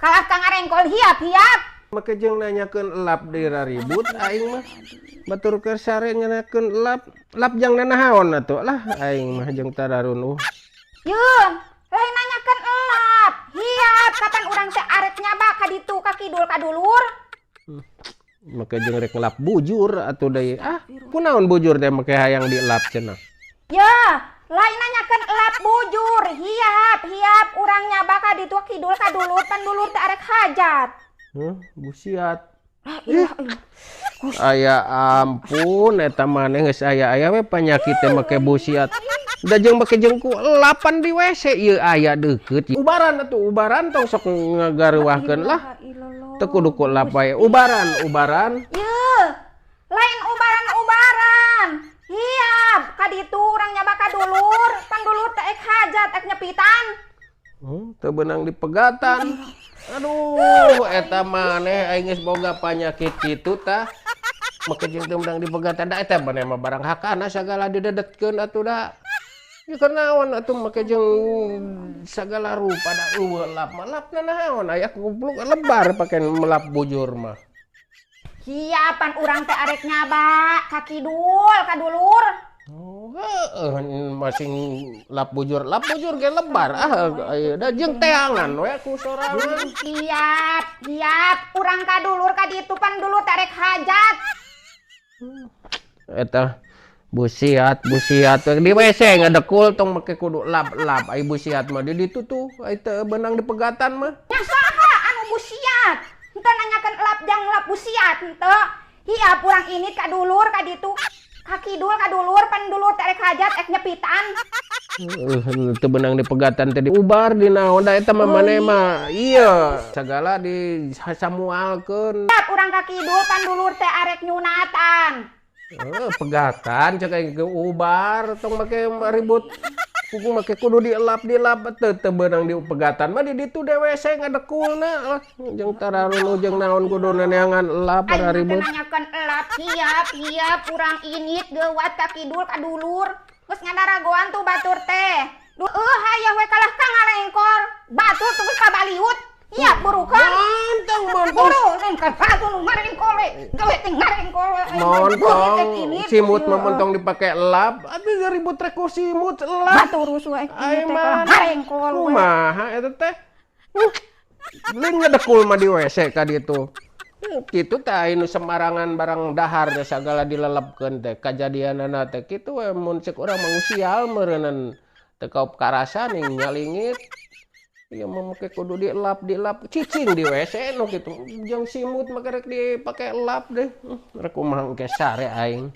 Kalah ka ngarengkol hiap-hiap. Make jeung nanyakeun elap deui raribut aing mah. Batur keur sare nyanyakeun elap. Lap jang nanaon atuh lah aing mah jeung tararunuh. Yeun, lain nanyakeun elap. Hiap, kapan urang teh arek nyaba ka ditu ka kidul ka dulur? Make jeung rek ngelap bujur atuh deui. Ah, kunaon bujur teh make hayang dielap cenah? Ya, lain nanyakeun elap bujur. Hiap, hiap urang nyaba ka ditu kidul ka dulur, pan dulur teh arek hajat. Huh, busiat. Ah, ilah, ilah. Aya ampun, eta maneh geus aya-aya we panyakit teh make busiat. Da jeung make jeung ku elapan di WC ieu aya deukeut. Ubaran atuh, ubaran tong sok ngagareuwahkeun lah. Teu kudu ku elap wae. Ubaran, ubaran. Ye, lain ubaran-ubaran. Hiap, ka ditu urang nyaba ka dulur, pan dulur teh ek hajat, ek nyepitan. Teu beunang dipegatan. Aduh, eta maneh aing geus boga panyakit kitu tah. Make jeung teu meunang dipegatan da eta maneh mah barang hakana sagala didedetkeun atuh da. Ya kunaon atuh make jeung sagala rupa da euweuh lap mah, lapna naon aya kupluk lebar pake melap bujur mah. Hiap, pan urang teh arek nyaba ka kidul ka dulur. Oh, heueuh, masing lap bujur ge lebar ah aya da jeung teangan we ku sorangan. Hiap, hiap, urang ka dulur ka ditu pan dulur teh arek hajat. Eta busiat, busiat di WC ngadekul tong make kudu lap-lap, ai busiat mah di ditu tuh ai teu beunang dipegatan mah. Nya saha anu busiat? Henteu nanyakeun elap jang lap busiat henteu. Hiap urang ini ka dulur ka ditu. Ka kidul ka dulur pan dulur teh arek hajat ek nyepitan. Teu beunang dipegatan teh diubar di naon da eta mah maneh mah ieu sagala disamualkeun. Hiap urang ka kidul pan dulur teh arek nyunatan. Heuh, pegatan cek aing ge ubar tong make ribut. Kuku make kudu dielap dilap teu teu beunang dipegatan mah di ditu de WC ngadekulna lah jeung tararunuh jeung naon kudu neneangan elap Aing mah teu ribut. Nanyakeun elap, hiap, hiap urang init geuwat ka kidul ka dulur. Geus ngadaragoan tuh batur teh. Duh, hayah we kalah ka ngalengkor. Batur tuh geus pabaliut. Hiap burukan. Montong, montong. Buru kan batu nu ngarengkol we. Gawe teh ngarengkol we. Montong simut mah montong dipake elap atuh ribut rek ku simut elap. Batur rusuh ek Ai ini teh mah ngarengkol we. Kumaha eta teh? Lain ngedekul mah di WC ka ditu. Kitu teh aya nu sembarangan barang dahar teh sagala dilelepkeun teh kajadianana teh kitu we mun ceuk urang mah sial meureunnan teu kaop karasa ning nyalingit. Ieu mah make kudu dielap dilap cicing di WC nu kitu jeung simut mah rek dipake elap deh. Rek kumaha engke sare aing.